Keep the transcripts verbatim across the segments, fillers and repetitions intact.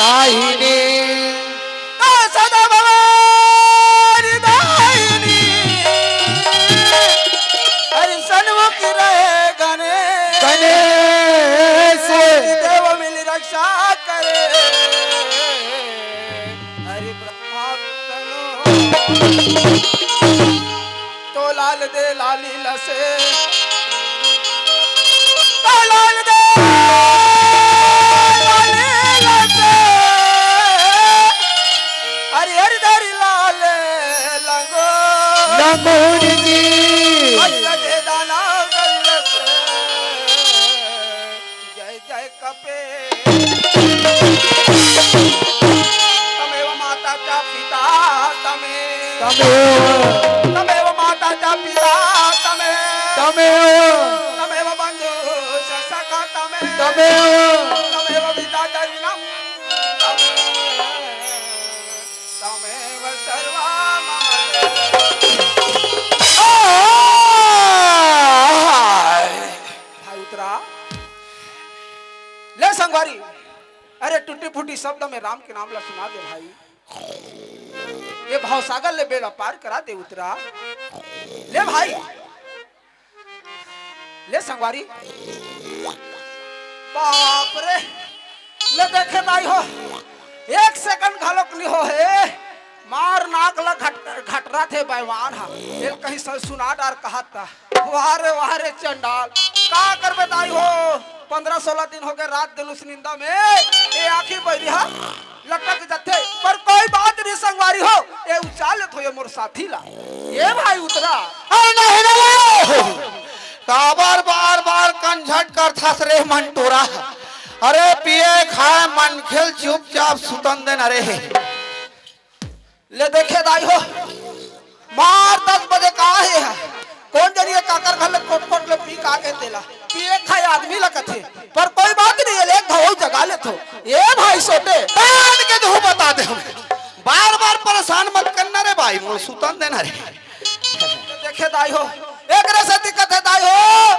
दाहिनी। तो सदा भवानी दाहिनी। हरि सन्मुख रहे गणेश। गणेश। देव मिल रक्षा करे। हरि ब्रह्मा विष्णु। तो लाल दे लाली लसे। तो लाल दे लाली लसे। हरि हरि धरि लाल लंगो। लंगोट जी। हरि लगे दाना गल से। जय जय कपे। तमेव माता च पिता तमे। तमेव। तमेव माता च पिता तमे। तमेव। तमेव बंधु च सखा तमे। तमेव। तमेव विद्या च विनम तमे। तमेव सर्वा मम। भाई उतरा। ले संगवारी, अरे टूटी फूटी शब्द में राम के नाम ला सुना दे भाई। ये भाव सागर ले बेड़ा पार करा दे उतरा। ले भाई, ले संगवारी। बाप रे, ले देखे दाई हो, एक सेकंड घलोक नहीं हो हे। मार नाक ला घट-, घटरा थे बैमान हा। ये कहीं स-, सुना डार कहा था। वाह रे, वाह रे चंडाल, का करबे दाई हो? पंद्रह सोलह दिन हो गए, रात दिन उस निंदा में ये आँखी बैरी हा लटक जथे, पर कोई बात नहीं संगवारी हो, ये उचाल लेत हो ये मोर साथी ला। ये भाई उतरा। अरे नहीं रे, काबर बार बार कंझट करथस रे मंटोरा? अरे पिए खाए मन खेल, चुपचाप सुतन देन। अरे ले देखे दाई हो, मार दस बजे का हे है? कौन जनी ये काकर घर ले कोट कोट ले पी का के तेला? पिए खाए आदमी ला कथे, पर कोई बात नहीं है, ले एक घाव जगा लेथो। ये भाई सोटे। कान के धू बता दे हमें। बार बार परेशान मत करना रे भाई, मोर सुतन देना रे। देखे दाई हो, एक रे से दिक्कत है दाई हो।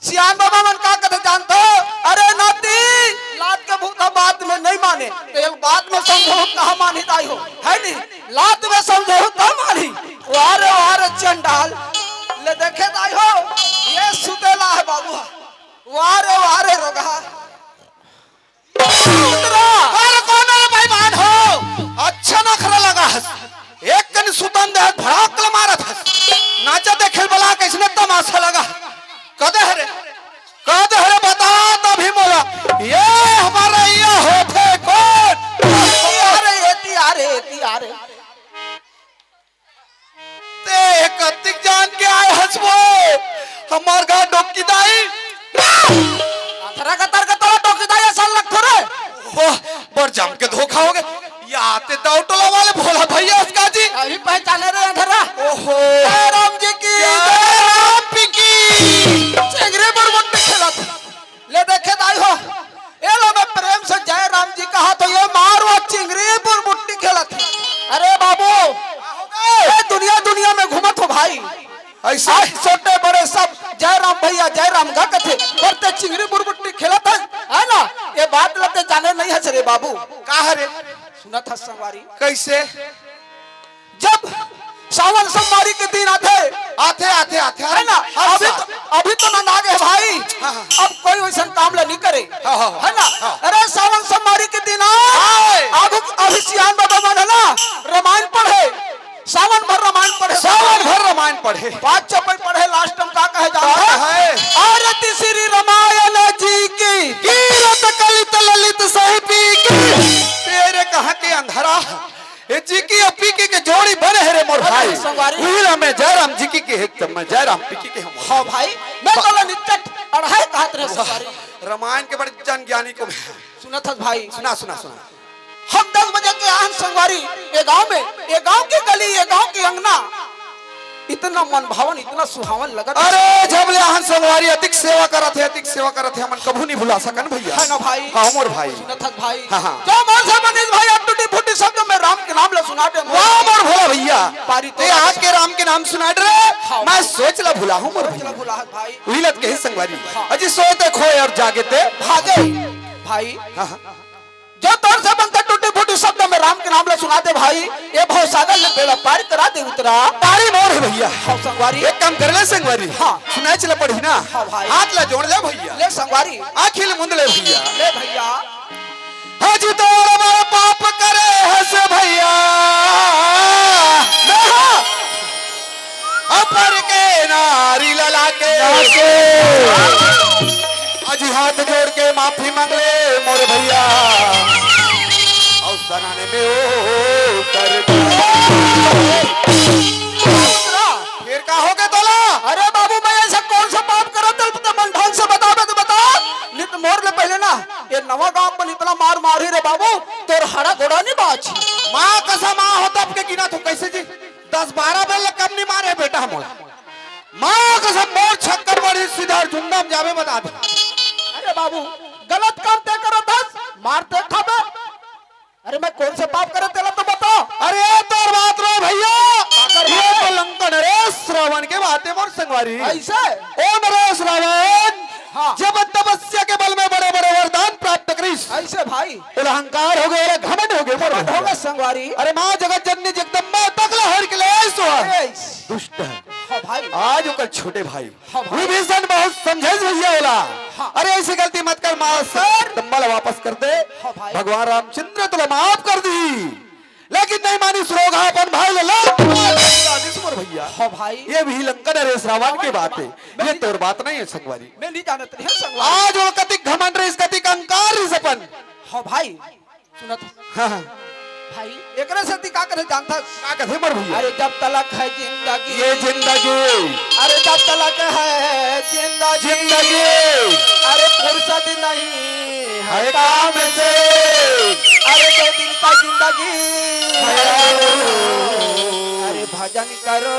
सियान बाबा मन का कथे जानथो? अरे नाती, लात के भूत ह बात में नहीं माने, तो एक बात में समझो कहाँ मानी दाई हो, है नहीं? लात में समझो तब मानी। वाह रे, वाह रे चंडाल, ले देखे दाई हो, ये सुतेला है बाबू हा। वाह रे, वाह रे रोगहा। उतरा। अरे कौन है बेईमान हो? अच्छा नखरा लगा हस। एक कन सुतन दे, भड़ाक ले मारत हस। नाचा देखे बला कैसने तमाशा लगा। कदे हरे? कदे हरे बता तभी मोला। ये हमारा ये होथे कौन? अरे एती, अरे एती, अरे। ते कतिक जान के आए हस वो? हमार घर डोकी दाई। अंधरा का तर का तोला डोकी दाई असन लगथो रे। वाह, बड़ जम के धोखा हो गए। या ते दाऊ टोला वाले भोला भैया हस का जी। अभी पहचाने रे अंधरा। ओहो। जय राम जी की। जय राम पी की। चेंगरे बड़ मोटे खेलत। ले देखे दाई हो, ए लो मैं प्रेम से जय राम जी कहा तो ये मार वो चिंगरी बुरबुट्टी खेलत है। अरे बाबू, ए दुनिया दुनिया में घूमत हो भाई। ऐसा? आज छोटे बड़े सब जय राम भैया, जय राम गा कथे, पर ते चिंगरी बुरबुट्टी खेलत है, है ना? ये बात लते जाने नहीं है रे बाबू। का है रे? सुनत हस संगवारी। कैसे? जब सावन सोमवारी के दिन आथे, आथे, आथे, आथे, है ना? हाँ, अभी हाँ। तो, अभी तो नंदा गे भाई। हाँ, हाँ। अब कोई वैसन काम ला नहीं करे, हाँ, हाँ, हाँ। है ना? हाँ। अरे सावन सोमवारी के दिन आ, हाय। अब अभी सियान बाबा मन है ना, रामायण पढ़े, सावन भर रामायण पढ़े। सावन भर रामायण पढ़े। पाँच चौपाई पढ़े, last में का कहे जानत का है? है? आरती श्री रामायण जी की। कीरत कलित ललित सही पी की। तेरे कहाँ के अंधरा? ए जी की अउ पी की के जोड़ी बने हे रे मोर भाई। संगवारी। उही ला मैं जयराम जी की के हे, त मैं जयराम पी की के हूँ। हाँ भाई, मैं तो ला निच्चट अढ़ाई कहत रहे संगवारी। रामायण के बड़े जन ज्ञानी को मैं। सुनत हस भाई। सुना, सुना, सुना। हम दस बजे के आहन संगवारी, ये गांव में, ये गांव की गली, ये गांव की अंगना, इतना मन भावन, इतना सुहावन लगत। अरे, जब ले आहन संगवारी, अतिक सेवा करत हे, अतिक सेवा करत हे, हमन कभू नहीं भुला सकन भैया। है ना भाई? हाँ, मोर भाई। सुनत हस भाई। हाँ, हाँ। जो मोर से बनिस भाई, अब टूटी फूटी शब्द में राम के नाम ला सुना दे मोर। वाह, मोर भोला भैया। पारी ते तो आज के राम के नाम सुना दे रे। हाँ। मैं सोच ला भुला हूँ मोर सोच ला भैया। भुला हस भाई। उही लत कही संगवारी। हाँ। अजी सोए ते खोए और जागे ते भागे। भाई। हाँ, हाँ। जो तोर राम के नाम ला सुना दे भाई, ये भवसागर ले बेड़ा पार करा दे उतरा। पारी मोर हे भइया। हाँ संगवारी। एक काम कर ले संगवारी। हाँ। सुनाय चला पड़ही ना। हाँ भाई। हाथ ला जोड़ ले भइया। ले संगवारी। आँखी ल मुंद ले भइया। ले भइया। अजी तोर मोर पाप करे हस भइया। अपर के नारी लला के। अजी हाथ जोड़ के माफी मांग ले मोर भइया। अउ सनाने में ओ कर दे। फिर का हो गे तोला? अरे बाबू, मैं ऐसा कौन सा पाप करा तेला तो मन ढंग से बताबे तो बता। नित मोर ले पहले ना ये नवा गांव में इतना मार मारी रे बाबू, तोर हाड़ा गोड़ा नहीं बाच। माँ कसम, माँ होता आपके गिना तो कैसे जी? दस बारह बेर ले कम नहीं मारे बेटा मोला। माँ कसम, मोर छक्का पड़ी सीधा जुंडा में जाबे बता दे। अरे बाबू, गलत काम ते करत हस, मार ते खाबे। अरे मैं कौन से पाप करे तेला तो बता। अरे तोर बात रे भइया, का कर ये बात? तो लंका नरेश रावण के बात हे मोर संगवारी। ऐसे? ओ नरेश रावण, हाँ। जब तपस्या के बल में बड़े-बड़े वरदान प्राप्त करिस। ऐसे भाई। ओला अहंकार हो गे, ओला घमंड हो गे, मोर घमंड हो गे संगवारी। अरे माँ जगत जननी जगदम्बा तक ला हर के ले आइस ओ। अरे दुष्ट हे। हाँ भाई। आज ओकर छोटे भाई हाँ भाई। विभीषण बहुत समझाइस भइया ओला। हाँ। अरे ऐसी गलती मत कर, माँ सर। जगदम्बा ला वापस कर दे। हाँ भाई। भगवान रामचंद्र तोला माफ कर दी। लेकिन नहीं मानिस, रोगहा अपन भाई ले ला। आदिस मोर भइया। हाँ भाई। ये भी लंका नरेश रावण के बात हे। मैं ये तोर बात नहीं हे संगवारी। मैं नहीं जानत नहीं संगवारी। आज वो कतिक घमंड रहिस, कतिक अहंकार रहिस अपन। हाँ भाई। सुनत। हाँ, हाँ। भाई, एकरे सेती का करे जानथस? का कथे मोर भइया? अरे जब तलक है जिंदगी। ये जिंदगी। अरे जब तलक है जिंदगी। जिंदगी। अरे फुर्सत नहीं है है काम से। अरे दो दिन का जिंदगी। है। अरे भजन करो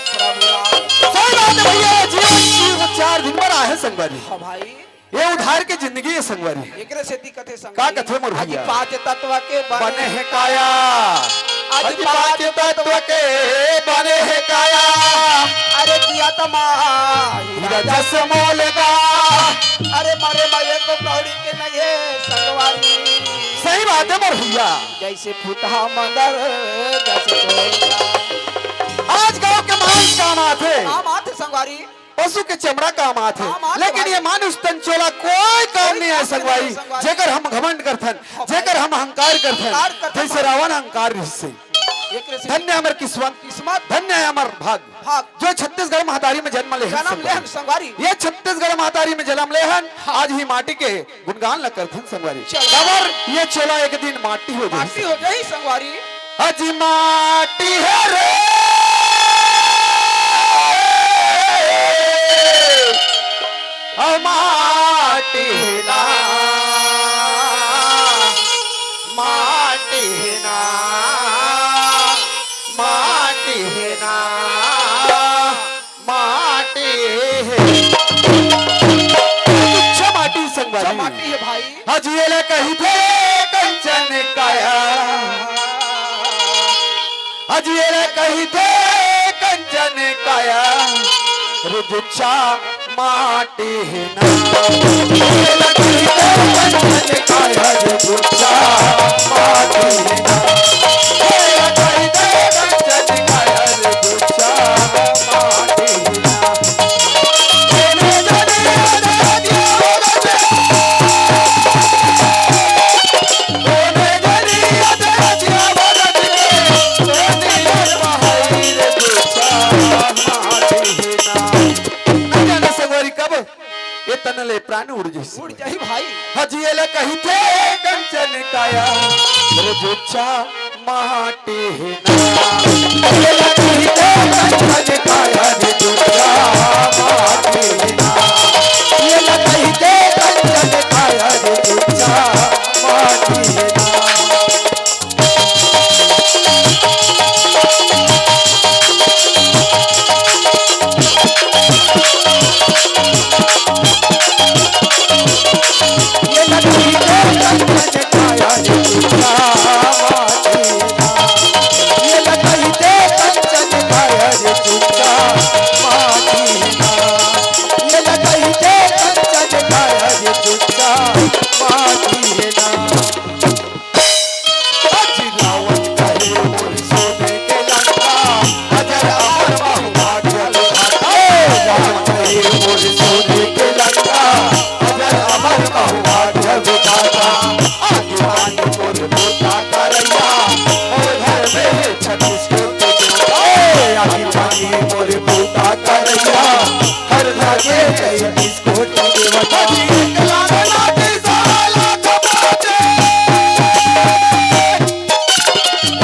प्रभु राम। सही बात हे भइया, जीवन, जीवन चार दिन बर आहे संगवारी। हाँ भाई। ये उधार के जिंदगी हे संगवारी। एकरे सेती कथे संगवारी। का कथे मोर भइया? अजी पांच तत्व के बने बने हे काया। अजी अजी पांच पांच तत्व के बने हे काया। अरे जिया तमा हीरा जस मोल का। अरे मरे मये को कौड़ी के नहीं हे संगवारी। सही बात हे मोर भइया। जैसे फुटहा मदर जैसे कोयला। आज गांव के मांस काम आथे। काम आथे संगवारी। पशु के चमड़ा काम आथे, काम आथे लेकिन भाई। ये मानुष तन चोला कोई काम कोई नहीं आय काम नहीं संगवारी। आय संगवारी। जेकर हम घमंड करथन, हाँ भाई। जेकर हम अहंकार करथन, अहंकार करथन जैसे भाई। रावण अहंकार रहिसे। एकरे से धन्य हमर किस्मत, किस्मत। धन्य हमर भाग, भाग। जो छत्तीसगढ़ महतारी में जन्म लेहन जन्म संगवारी। लेहन संगवारी। ये छत्तीसगढ़ महतारी में जन्म लेहन, हाँ। आज ही माटी के गुणगान ल करथन संगवारी। चल। काबर ये चोला एक दिन माटी हो जाही। माटी हो जाही संगवारी। अजी माटी हे रे, अ माटी हे ना, माटी हे ना, माटी हे ना, माटी हे। अच्छा माटी संगवारी। अच्छा माटी हे भाई। अजी एला कहिथे कंचन काया। अजी एला कहिथे कंचन काया। रुजुचा माटी हे ना। एला कहिथे कंचन काया। रुजुचा माटी हे ना। एला कहिथे कंचन काया। रुजुचा माटी हे ना। संगवारी कब ये तन ले प्राण उड़ जइसे। उड़ जाही भाई। हजियल कहिथे कंचन काया, रुजुचा माटी हे ना। ये लगी तो कंचन काया रे दूजा माटी हे ना। ये लगी तो कंचन काया रे दूजा माटी हे ना। ये लगी तो कंचन काया रे दूजा माटी हे ना। ये लगी तो कंचन काया रे दूजा तैंतीस कोटि देवता। एक लाख नाती सवा लाख बाजे।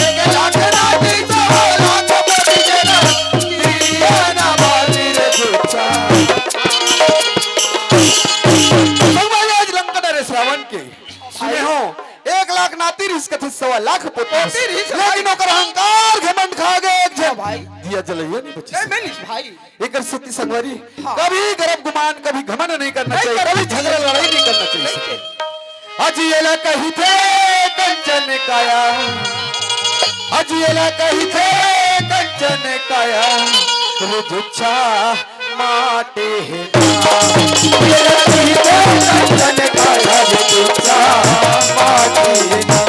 एक लाख नाती सवा लाख बाजे ना। दिया ना बाजी रे जुच्छा। संगवारी, आज लंका नरेश रावण के सुने हो, एक लाख नाती रिहिस कथे सवा लाख पोती। पोती रिहिस, लेकिन भाई। ओकर अहंकार घमंड खा गे एक झन। भाई। दिया जलइया नहीं बचिस। नहीं, नहीं, भाई। एकर सेती संगवारी, हाँ। कभी गर्व गुमान, कभी घमंड नहीं करना नहीं चाहिए, करना कभी झगड़ा चाहिए। लड़ाई नहीं करना चाहिए। नहीं चाहिए। अजी एला कहिथे कंचन काया, अजी एला कहिथे कंचन काया, रे जुच्छा माटी हे ना। एला कहिथे कंचन काया, रे जुच्छा माटी हे ना।